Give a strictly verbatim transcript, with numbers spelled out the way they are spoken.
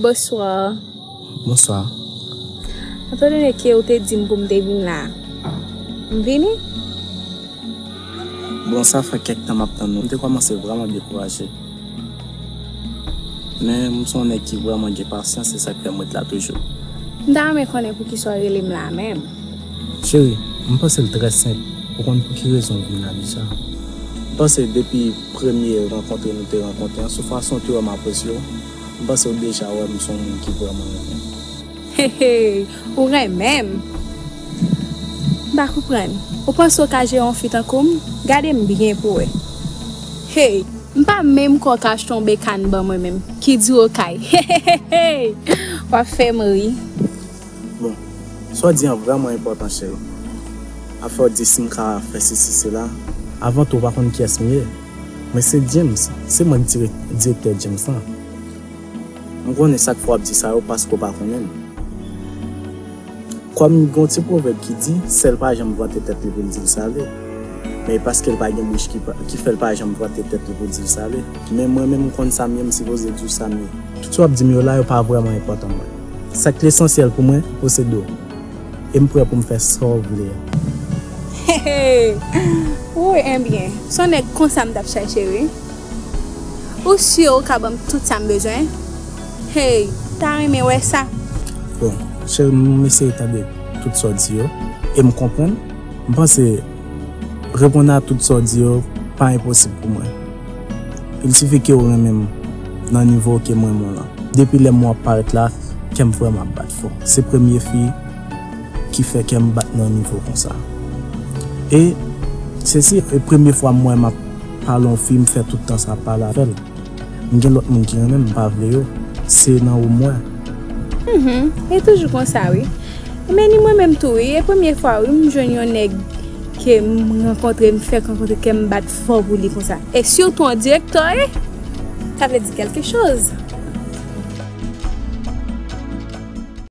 Bonswa. Bonswa. Etan done ke ou te di m pou m te vin la, m vini? Bon, sa fè kèk tan m ap tann ou. M te kòmanse vrèman dekouraje. Men m se yon nèg ki vrèman gen pasyans, se sa k fè m ret la toujou. M ta renmen konnen poukisa w rele m la menm. Cheri, m panse l trè senp. Ou konn pou ki rezon w vin la deja? M panse depi premye rankontre nou te rankontre an, sou fason w te wè m apresye w, m panse w deja wè m se yon moun ki vrèman renmen. Hey, hey, ou renmen m? M pa konprann. Ou panse w ka jere yon fi tankou m? Gade m byen pou w wè. Hey, m pa menm kwè w ka achte yon bekàn ban mwen menm, ki di w kay. Hey, hey, hey, w ap fè m ri. Bon, sa w di an vrèman enpòtan, cheri. Afè w di si m ka fè sesi sela. Avan tou, w pa konn kiyès m ye. Mwen se James, se mwen k direk- direktè James lan. M konnen sa k fè w ap di sa yo paske w pa konnen m. Kòm gen yon ti pwovèb ki di, sèl pa janm vante tèt li pou l di l sale. Men e paske l pa gen bouch ki pa- ki fè l pa janm vante tèt li pou l di l sale. Men mwen menm m konn sa m ye, m sipoze di w sa m ye. Tout sa w ap di m yo la, yo pa vrèman enpòtan mwen. Sa k lesansyèl pou mwen, posede w. E m prè pou m fè sa w vle a. Hey, hey. Woy, enbyen, se yon nèg konsa m t ap chache, wi. Ou si ou ka ban m tout sa m bezwen? Hey, ta renmen wè sa. Bon, cheri, m eseye tande tout sa w di yo, e m konprann. M panse reponn a tout sa w di yo pa enposib pou mwen. Il sifi ke w renmen m nan nivo ke m renmen w lan. Depi lè m wè w ap parèt la, kè m vrèman ap bat fò. Se premye fi ki fè kè m bat nan nivo konsa. E se si e premye fwa m wè m ap pale yon fi, m fè tout tan sa ap pale avè l. M gen lòt moun ki renmen m, m pa vle yo. Se nan ou m wè. Mhm, e toujou konsa, wi. Men ni mwen menm tou, wi. E premye fwa, wi, m jwenn yon nèg ke m rankontre, m fèk rankontre, kè m bat fò pou li konsa. E sitou an dirèk, wi. Sa vle di kèlke choz.